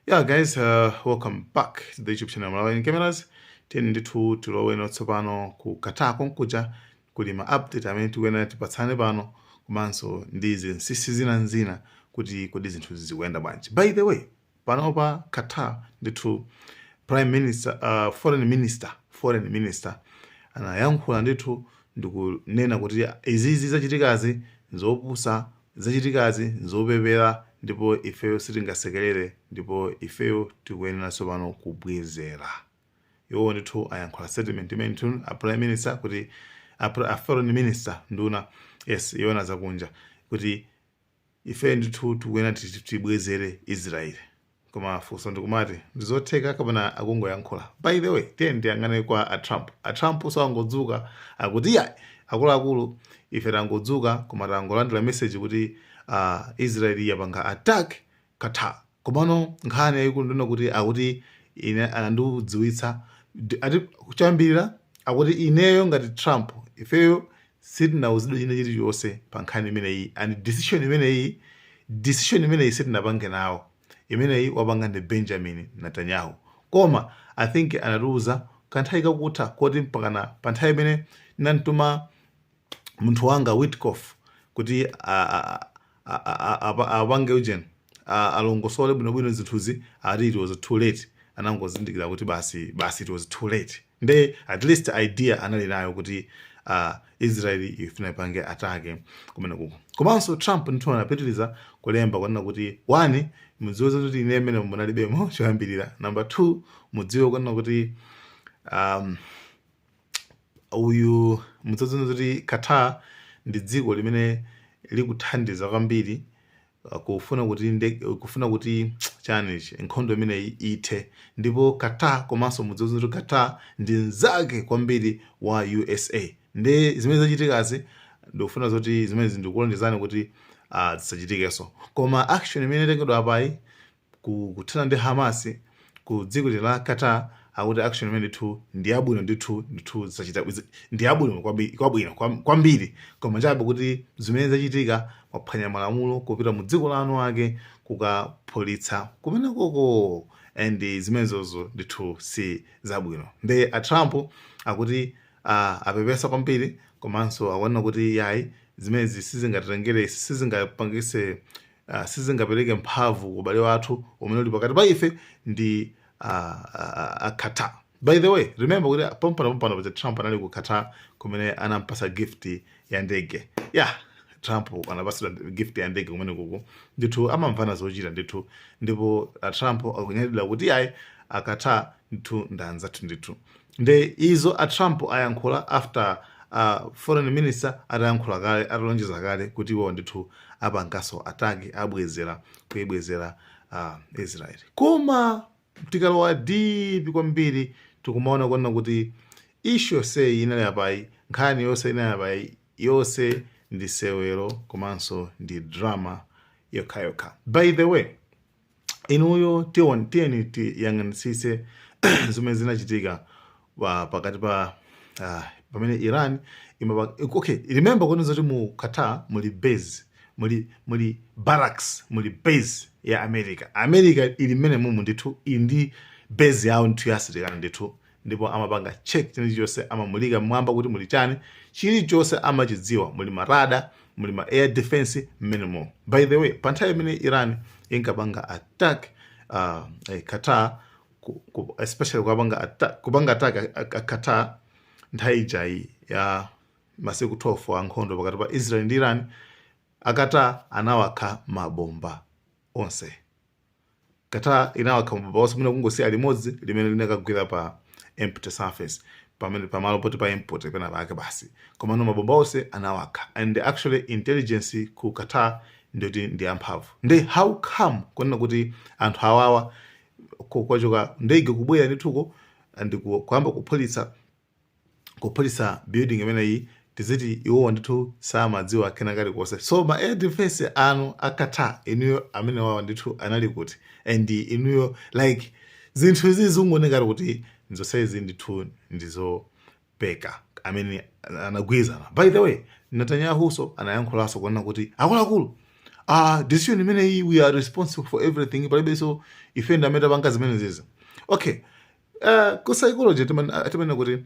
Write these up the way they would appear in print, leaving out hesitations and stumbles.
Yeah guys, welcome back to the YouTube channel Malawi Cameras. Tiyeni ndithu tilowe tsopano ku Qatar konkuja. Kuli ma update amene tikuyenera tipatsane pano, komanso ndi zinsinsi zina zina kuti kodi zinthu zikuyenda bwanji. By the way, panopa Qatar ndithu prime minister, foreign minister anayankhula ndithu ndikunena kuti izizi zachitikazi nzopusa, zachitikazi nzopepera, ndipo ifeyo sitingasekerere, ndipo ifeyo tikuyenera tsopano kubwezera. Iwo ndithu ayankhula statement imene ndithu a prime minister kuti a foreign minister, nduna, yes, iwona zakunja, kuti ife ndithu tikuyenera tibwezere Israel. Koma funso ndikumati, ndizotheka kapena akungoyankhula? By the way, tiye ndiyang'ane kwa a Trump. A Trump so angodzuka, akuti, "Iya, akuluakulu, ife tangodzuka koma tangolandira message kuti Israel yapanga attack Qatar." Komano nkhani yayikulu ndina kuti akuti ine anandidziwitsa ati kuchambirira, akuti ineyo ngati Trump, ifeyo sitinauzidwe china chilichonse pa nkhani imeneyi, and decision imeneyi sitinapange nawo, imeneyi wapanga ndi Benjamin Netanyahu. Koma I think anatiuza kanthawi kakutha koti mpakana pa nthawi imene ndinamtuma munthu wanga Witkoff kuti apange ujeni, alongosole bwinobwino zinthuzi, ati it was too late. Anangozindikira kuti basi basi, it was too late. Nde at least idea anali nayo kuti Israel ifuna ipange attack kumene kuko. Komanso Trump ndithu anapitiriza kulemba kunena kuti, one, mudziwe kuti ine mmene munalibemo choyambirira. Number two, mudziwe kunena kuti uyu mudziwe kuti Qatar ndi dziko limene likuthandiza kwambiri kufuna kuti chani, nkhondo imeneyi ithe. Ndipo Qatar, komanso mudziwe kuti Qatar ndi mnzake kwambiri wa USA. Ndi zimene zachitikazi, ndikufuna zoti zimene ndikulonjezani kuti zisachitikenso. Koma action imene itengedwa apayi kuthana ndi Hamas ku dziko la Qatar, akuti action imene ndithu ndi yabwino ndithu, ndithu zisachita ndi yabwino kwabwino kwambiri. Koma chabe kuti zimene zachitika, mwaphwanya malamulo kupita mu dziko lanu ake kukaphulitsa kumene koko, and zimenezozo ndithu si zabwino. Nde a Trump akuti apepesa kwambiri, komanso akuona kuti yayi, zimenezi sizingatitengere, sizingapangise, sizingapereke mphamvu ku ubale wathu umene uli pakati pa ife ndi Qatar. By the way, remember kuti pompano pompano paja Trump anali ku Qatar kumene anampasa gift ya ndege. Yeah, Trump anapasidwa gift ya ndege kumene kuku. Ndithu amamvana zochita ndithu, ndipo a Trump akunyadira kuti yayi, a Qatar ndithu ndi anzathu ndithu. Nde izo a Trump ayankhula after foreign minister atayankhula kale, atalonjeza kale kuti iwo ndithu apanganso attack, abwezera, kuibwezera Israel. Koma tikalowa deep kwambiri, tikumaona kuona kuti issue yonseyi inali apayi, nkhani yonse inali apayi yonse ndi sewero komanso ndi drama yokhayokha. By the way, inuyo tiwoni, tiyeni tiyang'anisise zimene zinachitika pakati pa pamene Iran imapa. Okay, remember kuti zoti mu Qatar muli base, muli barracks, muli base ya America. America ili mmene mumu ndithu, ili ndi base yawo ndithu ya asilikali ndithu, ndipo amapanga check chilichonse, amamulika mmwamba kuti muli chani, chilichonse amachidziwa. Muli ma radar, muli ma air defense mmenemo. By the way, pa nthawi imene Iran inkapanga attack Qatar, especially kupanga attack a Qatar nthawi ijayi ya masiku 12 a nkhondo pakati pa Israel ndi Iran, a Qatar anawakha mabomba onse. Qatar inawakha mabomba onse, mwina kungosiya limodzi limene linakagwira pa empty surface, pamene pamalo poti pa empty pena pake basi. Komano mabomba onse anawakha, and actually intelligence ku Qatar ndiyoti ndi amphamvu. Ndi how come kunena kuti anthu awawa kwachoka ndege kubwera ndithuko ndi kuyamba kuphulitsa building imeneyi, tiziti iwowa ndithu samadziwa kena kalikonse? So ma air defense anu a Qatar inuyo amene wawa ndithu anali kuti? And inuyo, like, zinthu izi zikuoneka kuti nzonsezi ndithu ndizopeka amene anagwirizana. By the way, Netanyahuso anayankhulanso kunena kuti akuluakulu Ah, decision imeneyi, we are responsible for everything, palibenso, ife ndi amene tapanga zimenezi. Okay, ku psychology timanena kuti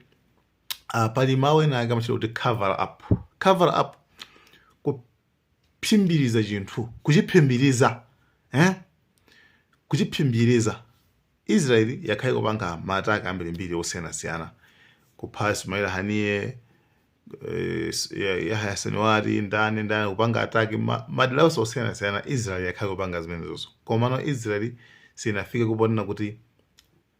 pali mawu ena ake amachita kuti cover up. Cover up, kuphimbiriza chinthu, kuchiphimbiriza, eh? Kuchiphimbiriza. Israeli yakhala ikupanga ma attack ambirimbiri osiyanasiyana, kupha Ismail Haniyeh, Yahya Sinwar, ndani ndani, kupanga attack madera onse osiyanasiyana. Israeli yakhala ikupanga zimenezozo, komano Israeli sinafike kuponena kuti,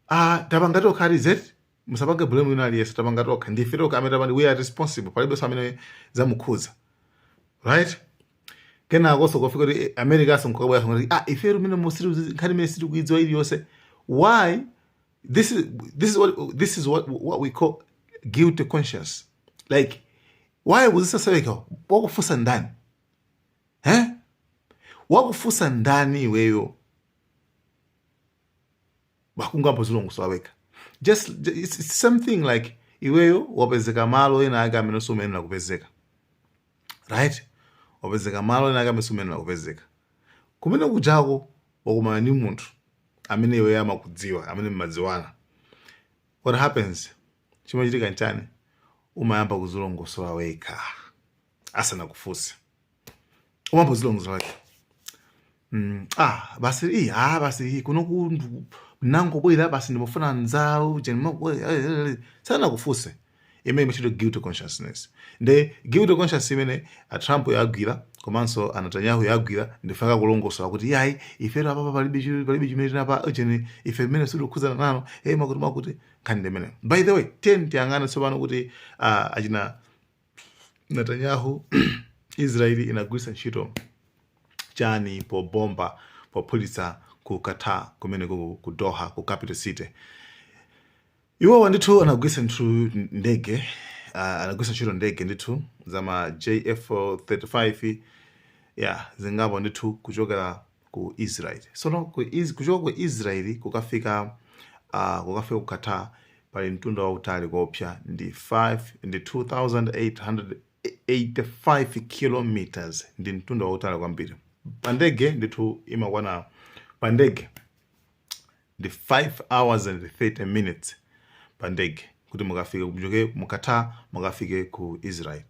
"Ah, tapanga tokha, alizeti musapange blame wina aliyense, tapanga tokha, ndife tokha amene tapanga, we are responsible, palibenso amene zamukhudza," right? Kenakonso kufika kuti America so nkukabwera kuti, "Ah, ife lumene musiri nkhani imene sitikuidziwa iliyonse." Why? This is what we call guilty conscience. Like, why uzisaseweka? Wakufunsa ndani, eh? Wakufunsa ndani iweyo? Bakungambo zilongosola wekha. Just it's something like iweyo wapezeka malo ena ake amene sumayenera kupezeka, right? Wapezeka malo ena ake amene sumayenera kupezeka. Kumene kujako wakumana ndi munthu amene iweyo amakudziwa, amene mmadziwana. What happens? Chimachitika nchani? Umayamba kuzilongosola wekha asanakufunse. Umayamba kuzilongosola wekha. Ah, basi iyi, ah, basi iyi kuno ku nangobwera basi, ndimafuna nzawu. Sanakufunse. Imene imachitwa guilty consciousness. Nde guilty conscious imene a Trump yagwira komanso a Netanyahu yagwira, ndifaka kulongosola kuti, "Yayi, ifero apapa palibe palibe chimene tinapa chene, ife mmene sitikukhudzana nano, eh, makuti makuti." Nkhani ndi imene. By the way, tiyeni tiyang'ane tsopano kuti achina Netanyahu, Israeli inagwiritsa ntchito chani pobomba, pophulitsa ku Qatar kumene ku Doha, ku capital city? Iwowa ndithu anagwiritsa ndithu ndege, anagwiritsa ntchito ndege ndithu zama JF35 ya zingapo ndithu kuchokera ku Israel. Sono kuchoka ku Israel kukafika ku Qatar pali mtunda wautali kopsa, ndi 5 ndi 2885 kilometers. Ndi mtunda wautali kwambiri. Pa ndege ndithu imakwana, pa ndege ndi 5 hours and 30 minutes pa ndege kuti mukafike, muchoke mu Qatar mukafike ku Israel.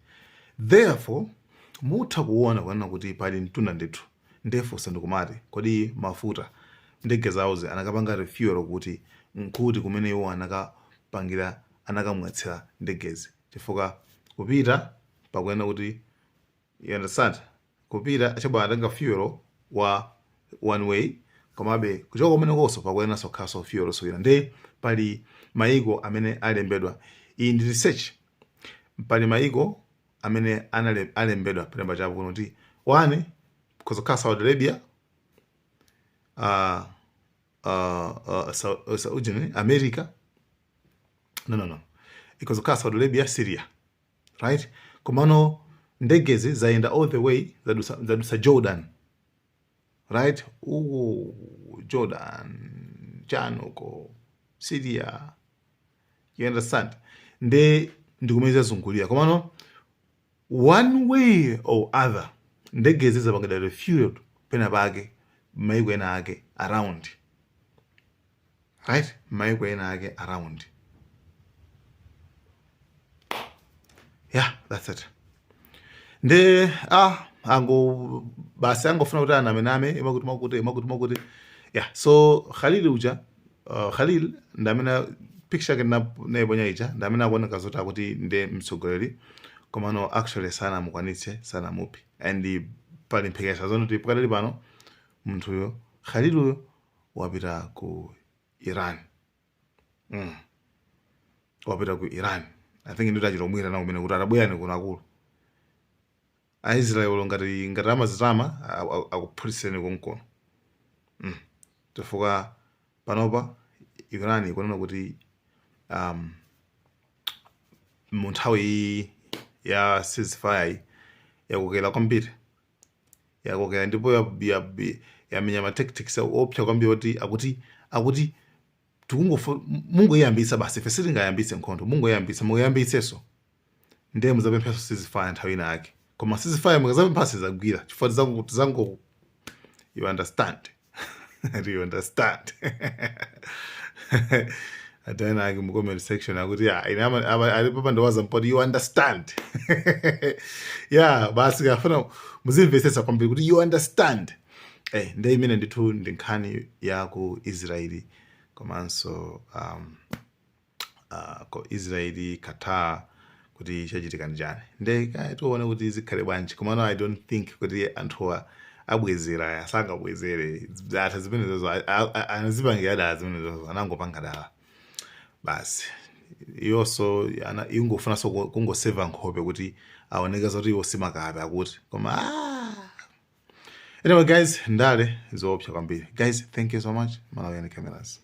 Therefore mutha kuona kunena kuti pali mtunda ndithu. Ndefunsa ndikumati, kodi mafuta ndege zawozi anakapanga refuel kuti nkuti kumene iwo anakapangira, anakamwetsera ndegezi? Chifukwa kupita pakuena kuti, you understand, kupita chabwa atenga fuel wa one way, komabe kuchoka kumenekonso pakuyenanso khaso fuel sowina. Nde pali maiko amene alembedwa, iyi ndi research, pali maiko amene alembedwa palemba chapo kuno kuti one kuzokhala Saudi Arabia, Saudi, America, no, ikozokhala Saudi Arabia, Syria, right? Komano ndegezi zayenda all the way, zadusa Jordan, right? Uku Jordan chani, uko Syria, you understand? Nde ndikumene zazungulira. Komano one way or other ndegezi zapangidwa refuel pena pake maiko ena ake around, right? Maiko ena ake around. Yeah, that's it. Nde ah, ango basi angofuna kuti anamename, imakuti makuti imakuti makuti. Yeah, so Khalil uja, Khalil ndamene picture yake naiponya ija, ndamene akuoneka zoti akuti nde mtsogoleri, komano actually sanamukwanitse, sanamuphe. And pali mphekesera zoti pakadali pano munthuyo, Khaliluyo, wapita ku Iran. Wapita ku Iran. I think ndito achita kumwira kumene kuti atabwerani kuno akulu Aisraeli, ngati amazitama akuphuliseni konkono, Chifukwa panopa Iran ikunena kuti mu nthawi iyi ya ceasefire iyi yakokera kwambiri, yakokera ndipo yamenya ma tactics opsa kwambiri, kuti akuti mungoyambitsa basi, ife sitingayambitse nkhondo, mungoyambitsa, mukayambitsenso ndiye muzapemphanso ceasefire nthawi ina yake, koma ceasefire mukazapempha sizagwira chifukwa tizango You understand? Do you understand? Atena ake mu comment section akuti, "Ya, ine ali papa ndiwaza mpoti you understand." Yeah, basi, kafuna muzimvetsetsa kwambiri kuti you understand. Ndi imene ndithu ndi nkhani ya ku Israeli komanso ko Israeli, Qatar, kuti chachitika ndi chani. Nde kaya tione kuti zikhale bwanji, komano I don't think kuti anthuwa abwezera. Asangabwezere, atha zimenezozo, anazipangira dala zimenezozo, anangopanga dala basi. Iyonso ingofunanso kungoseva nkhope kuti aoneke zoti iwo simakape akuti. Koma anyway guys, ndale zoopsa kwambiri. Guys, thank you so much. Malawian Cameras.